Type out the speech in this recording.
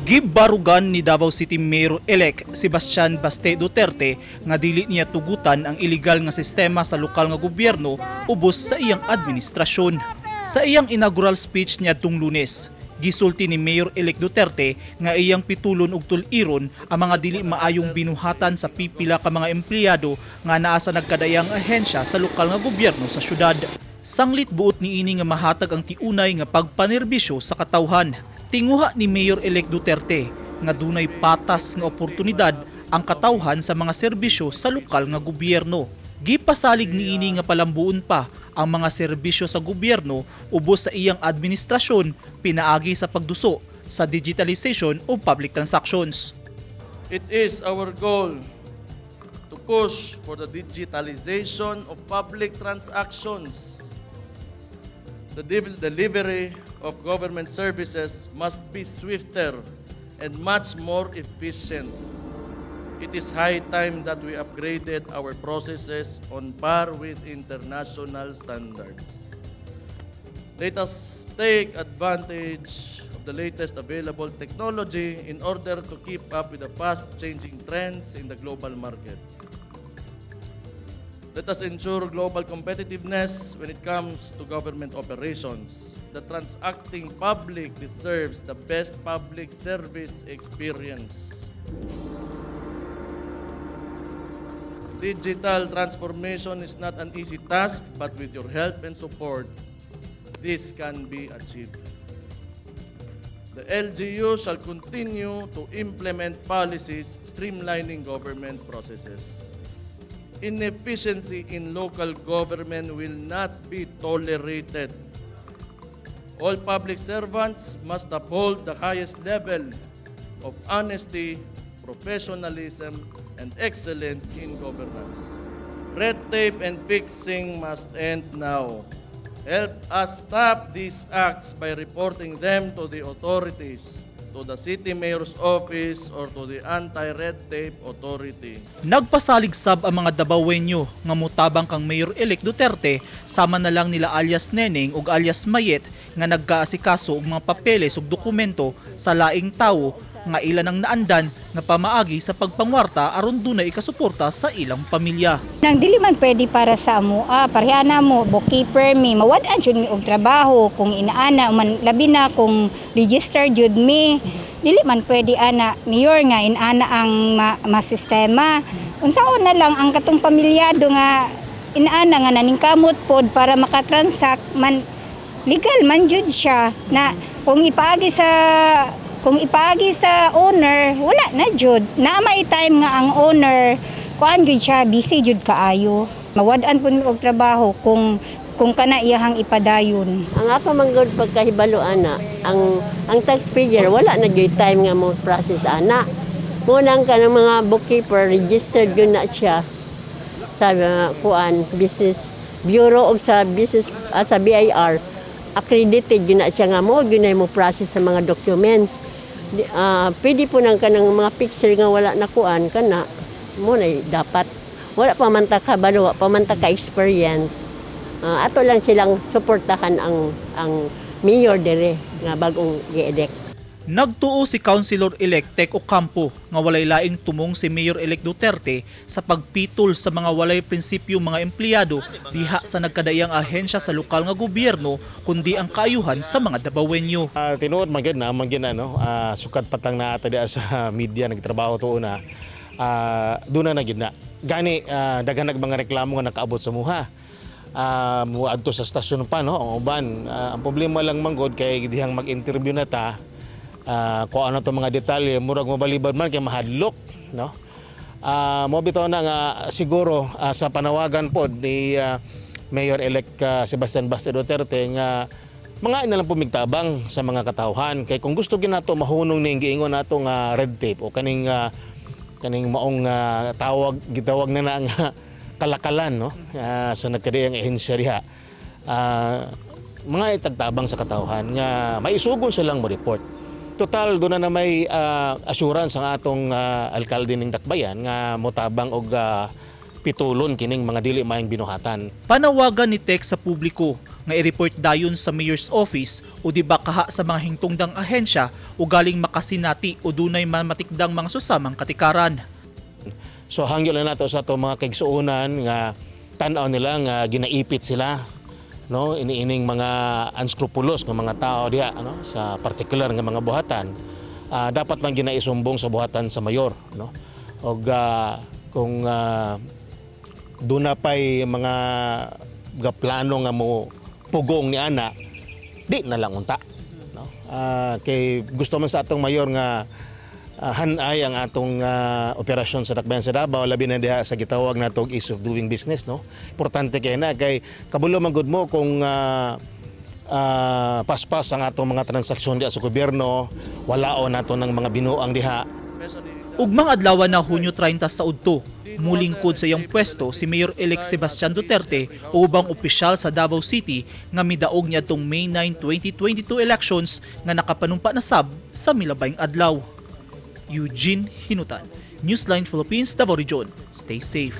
Gibarugan ni Davao City Mayor-elect Sebastian Baste Duterte nga dili niya tugutan ang illegal nga sistema sa lokal nga gobyerno ubos sa iyang administrasyon. Sa iyang inaugural speech niadtong Lunes, gisulti ni Mayor-elect Duterte nga iyang pitulon og tul-iron ang mga dili maayong binuhatan sa pipila ka mga empleyado nga naa sa nagkadaiyang ahensya sa lokal nga gobyerno sa syudad. Sanglit buot niini nga mahatag ang tiunay nga pagpanerbisyo sa katawhan. Tinguha ni Mayor-elect Duterte nga dunay patas nga oportunidad ang katawhan sa mga serbisyo sa lokal nga gobyerno. Gipasalig niini nga palambuon pa ang mga serbisyo sa gobyerno ubos sa iyang administrasyon pinaagi sa pagduso sa digitalization of public transactions. It is our goal to push for the digitalization of public transactions. The delivery of government services must be swifter and much more efficient. It is high time that we upgraded our processes on par with international standards. Let us take advantage of the latest available technology in order to keep up with the fast-changing trends in the global market. Let us ensure global competitiveness when it comes to government operations. The transacting public deserves the best public service experience. Digital transformation is not an easy task, but with your help and support, this can be achieved. The LGU shall continue to implement policies streamlining government processes. Inefficiency in local government will not be tolerated. All public servants must uphold the highest level of honesty, professionalism, and excellence in governance. Red tape and fixing must end now. Help us stop these acts by reporting them to the authorities, to the city mayor's office, or to the anti-red tape authority. Nagpasalig sab ang mga Dabawenyo nga motabang kang Mayor-elect Duterte, sama na lang nila alias Neneng ug alias Mayet nga nagkaasikaso og mga papeles ug dokumento sa laing tawo nga ila nang naandan nga pamaagi sa pagpangwarta aron dunay ikasuporta sa ilang pamilya. Nang dili man pwede para sa amo, pareha na mo, bookkeeper mi, mawad-an jud mi og trabaho kung inaana man, labi na kung register jud mi. Dili man pwede ana, mayor, nga inaana ang ma sistema. Unsaon na lang ang katong pamilyado nga inaana nga naningkamot pod para makatransact man, legal man jud siya na kung ipaagi sa owner, wala na jud. Na may time nga ang owner kuan jud siya, busy jud kaayo. Mawad-an pud mi og trabaho kung kana iyahang ipadayon. Ang ako man gud pagkahibalo ana, ang taxpayer wala na gyud time nga mo process ana. Mo nang kanang mga bookkeeper, registered gyud na siya sa kuan, business bureau og sa business sa BIR, accredited gyud na siya nga mo gyud na mo process sa mga documents. Pwede po nang kanang mga picture nga wala na kuan kana mo na dapat wala pa man ta kabalo, wa pa man ta ka experience. Ato lang silang suportahan ang mayor dire nga bagong gi-elect. Nagtuo si Councilor-elect Tek Ocampo nga walay laing tumong si Mayor-elect Duterte sa pagpitol sa mga walay prinsipyo mga empleyado diha sa nagkadaiyang ahensya sa lokal nga gobyerno, kundi ang kaayuhan sa mga Dabawenyo. Tinuod man gyud na man gyud na, no, sukad patang naa ta diha sa media nagtrabaho tuo na, doon na na gyud na gani, daghan nag mga reklamo nga nakaabot sa muha, muadto sa stasyon pa, no, ang uban. Ang problema lang manggod kay dihang mag-interview na ta, kung ano to mga detalye, murag mabalibad man kay mahadlok, no. Mo bitaw na nga siguro, sa panawagan pod ni Mayor-elect Sebastian Baste Duterte nga mga ina lang pumigtabang sa mga katawhan, kay kung gusto ginato mahunong ning giingon nato nga red tape o kaning maong tawag gitawag na na nga kalakalan, no, sa nagkadaiyang ehensya diha, mga itagtabang sa katawhan nga maisugon silang mo report. Total doon na may assurance ang atong alkalde ning Dakbayan nga motabang og Pitulon kining mga dili maayong binuhatan. Panawagan ni Tek sa publiko nga i-report dayon sa mayor's office o di ba kaha sa mga hingtungdang ahensya o galing makasinati o dunay mamatikdang mga susamang katikaran. So hangyo lang nato sa ato mga kaigsuonan nga tan-aw nila nga ginaipit sila, no, iniining mga unscrupulous nga mga tao diha, no, sa particular nga mga buhatan. Dapat lang ginaisumbong sa buhatan sa mayor, no, og kung duna pay mga gaplano nga mo pugong ni ana, di na lang unta, no. Kay gusto man sa atong mayor nga hanay ang atong operasyon sa Dakbayan sa Davao, labi na diha sa gitawag natong ease of doing business, no. Importante kay na kay kabulo man gud mo kung paspas ang atong mga transaksyon diha sa gobyerno, wala o nato ng mga binuang diha. Especially Ugmang adlaw na Hunyo 30 sa udto, mulingkod sa iyang pwesto si Mayor-elect Sebastian Duterte o ubang opisyal sa Davao City nga midaog niadtong May 9, 2022 elections nga nakapanumpa na sab sa milabayng adlaw. Eugene Hinutan, Newsline Philippines, Davao Region. Stay safe.